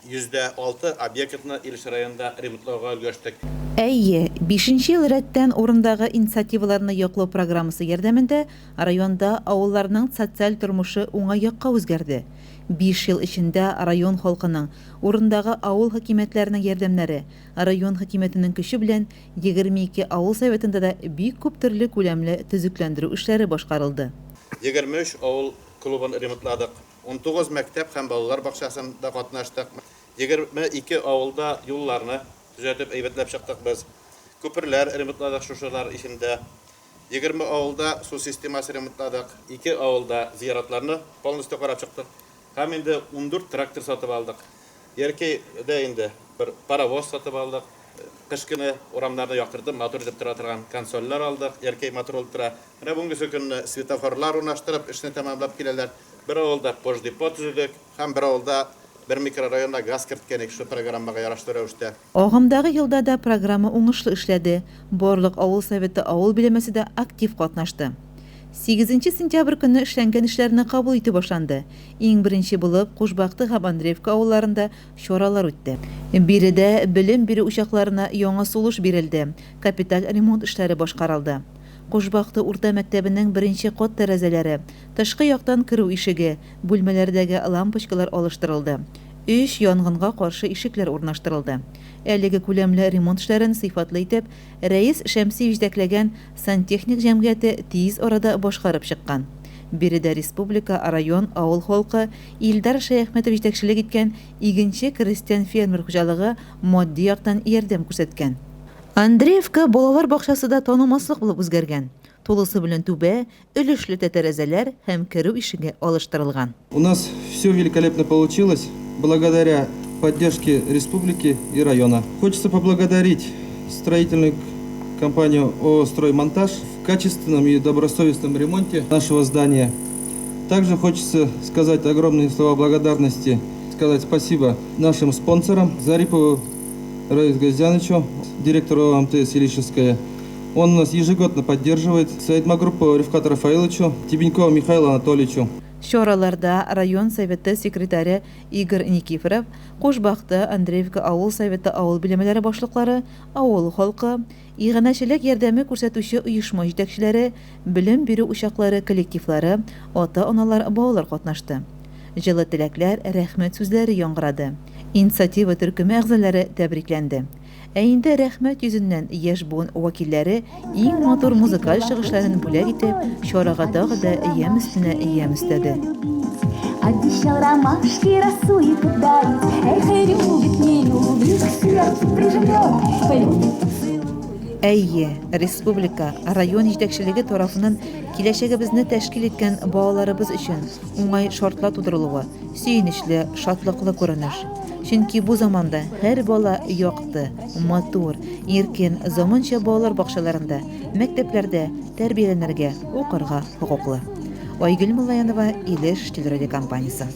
6% объектны Илеш районында ремонтлауга өлгәштек. Әйе, бишенче ел рәттән урындагы инициативаларны яклау программасы ярдәмендә районда авылларның социаль тормышы уңай якка үзгәрде. Биш ел эчендә район халкының, урындагы авыл хакимиятләренең ярдәмнәре, район хакимиятенең көче белән 22 авыл советында да бик күп төрле күләмле төзекләндерү эшләре башкарылды. 23 авыл клубын ремонтладык. 19 мәктәп һәм балалар бакчасында катнаштык. 22 авылда юлларны төзәтеп, әйбәтләп чыктык без. Күперләр ремонтладык шушылар эчендә. 20 авылда су системасы ремонтладык. Ике авылда зияратларны полностью карап чыктык. Һәм инде 14 трактор сатып алдык. Яркәйдә инде бер паровоз сатып алдык. Кыш көне урамнарны яктыртып, матур итеп тора торган консольләр алдык. Яркәй матур булып тора. Менә бүгенгесе көнне светофорлар урнаштырып, эшне тәмамлап киләләр. Бер авылда пождепо төзедек һәм бер авылда бер микрорайонда газ керткән идек шул программага ярашлы рәвештә. Агымдагы елда да программа уңышлы эшләде, барлык авыл советы авыл биләмәсе дә актив катнашты. Сигезенче сентябрь көнне эшләнгән эшләрне кабул итү башланды. Иң беренче булып Кушбакты һәм Андреевка авылларында чаралар үтте. Биредә белем бирү учакларына яңа сулыш бирелде, капиталь ремонт эшләре башкарылды. Кушбакты урта мәктәбенең беренче кат тәрәзәләре, тышкы яктан керү ишеге, бүлмәләрдәге лампочкалар алыштырылды. Өч янгынга каршы ишекләр урнаштырылды. Әлеге күләмле ремонт эшләрен сыйфатлы итеп, Рәис Шәмсиев җитәкләгән Сантехник җәмгыяте тиз арада башкарып чыккан. Биредә республика, район, авыл халкы, Илдар Шәяхмәтов җитәкчелек иткән Игенче крестьян-фермер хуҗалыгы матди яктан ярдәм күрсәткән. Андреевка балалар бакчасы да танымаслык булып үзгәргән. Тулысы белән түбә, өлешле тә тәрәзәләр һәм керү ишеге алыштырылган. У нас все великолепно получилось благодаря поддержке республики и района. Хочется поблагодарить строительную компанию ООО «Строймонтаж» в качественном и добросовестном ремонте нашего здания. Также хочется сказать огромные слова благодарности, сказать спасибо нашим спонсорам Зарипову Раису Газяновичу, директору МТС «Илишевская». Он нас ежегодно поддерживает. Саидмагрупову Рифкату Рафаиловичу, Тебенькову Михаилу Анатольевичу. Чараларда район Советы секретаре Игорь Никифоров, Кушбакты, Андреевка авыл Советы авыл биләмәләре башлыклары, авыл халкы, иганәчелек ярдәме күрсәтүче оешма җитәкчеләре, белем бирү учаклары коллективлары, ата-аналар, балалар катнашты. Җылы теләкләр, рәхмәт сүзләре яңгырады. Инициатива төркеме әгъзалары тәбрикләнде. Ә инде рәхмәт йөзеннән яшь буын вәкилләре иң матур музыкаль чыгышларын бүләк итеп, чарага тагы да ямь өстенә ямь өстәде. Обещал ромашки росу и подарить. Эх, любит, не любит, к сердцу прижмет, полюбит, поцелует. Әйе, республика, район җитәкчелеге тарафыннан киләчәгебезне тәшкил иткән балаларыбыз өчен уңай шартлар тудырылуы, Сөенечле, шатлыклы күренеш. Чөнки бу заманда һәр бала якты, матур, иркен, заманча балалар бакчаларында, мәктәпләрдә тәрбияләнергә, укырга хокуклы. Айгөл Муллаянова, Илеш телерадиокомпаниясе.